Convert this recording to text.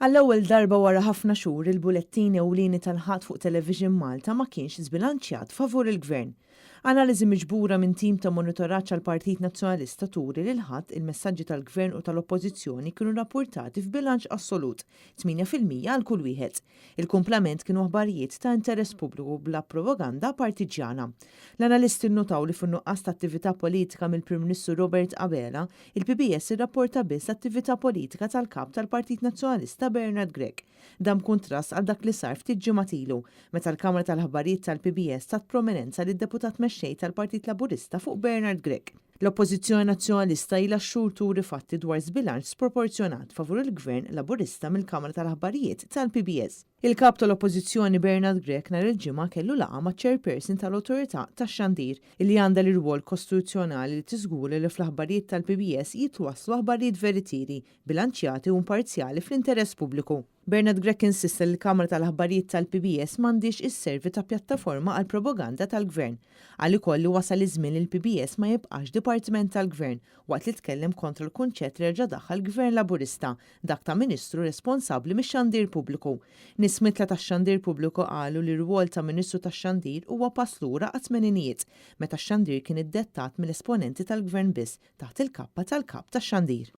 Għall-ewwel darba wara ħafna xhur il-bulettin ewlieni tal-Ħadd fuq Television Malta ma kienx żbilanċjat favur il-Gvern. Analiżi miġbura minn tim ta' monitoraġġ għall-Partit Nazzjonalista turi li l-Ħadd il-messaġġi tal-Gvern u tal-Oppożizzjoni kienu rappurtati f'bilanċ assolut, 8% għal kull wieħed. Il-kumplament kienu aħbarijiet ta' interess pubbliku bla propaganda partiġġjana. L-analisti nnotaw li fin-nuqqas ta' attività politika mill-Prim Ministru Robert Abela, Il-PBS irrapporta biss l-attività politika tal-Kap tal-Partit Nazzjonalista Bernard Grech. Dan b'kuntrast għal dak li sar ftit ġimgħat ilu, meta l-Kamra tal-Aħbarijiet tal-PBS tat prominenza lid-Deputat Mexxej tal-Partit Laburista fuq Bernard Grech. L-Oppożizzjoni Nazzjonalista ilha x-xhur turi fatti dwar żbilanċ sproporzjonat favur il-Gvern Laburista mill-Kamra tal-Aħbarijiet tal-PBS. Il-Kap tal-Oppożizzjoni Bernard Grech nhar il-Ġimgħa kellu laqgħa maċ-Chairperson tal-Awtorità tax-Xandir, illi għandha l-irwol kostituzzjonali li tiżgura li fl-aħbarijiet tal-PBS jitwasslu aħbarijiet veritieri, bilanċjati u imparzjali fl-interess pubbliku. Bernard Grech insista li l-Kamra tal-Aħbarijiet tal-PBS m'għandhiex isservi ta' pjattaforma għall-propaganda tal-Gvern. Qal ukoll li wasal iż-żmien li l-PBS ma jibqax dipartiment tal-Gvern, waqt li tkellem kontra l-kunċett li reġa' daħħal Gvern Laburista, dak ta' Ministru responsabbli mix-xandir pubbliku. Nies mitla tax-xandir pubbliku qalu li r-rwol ta' Ministru tax-Xandir huwa pass lura għat-tmeninijiet, meta x-xandir kien iddettat mill-esponenti tal-Gvern biss taħt il-kappa tal-Kap tax-Xandir.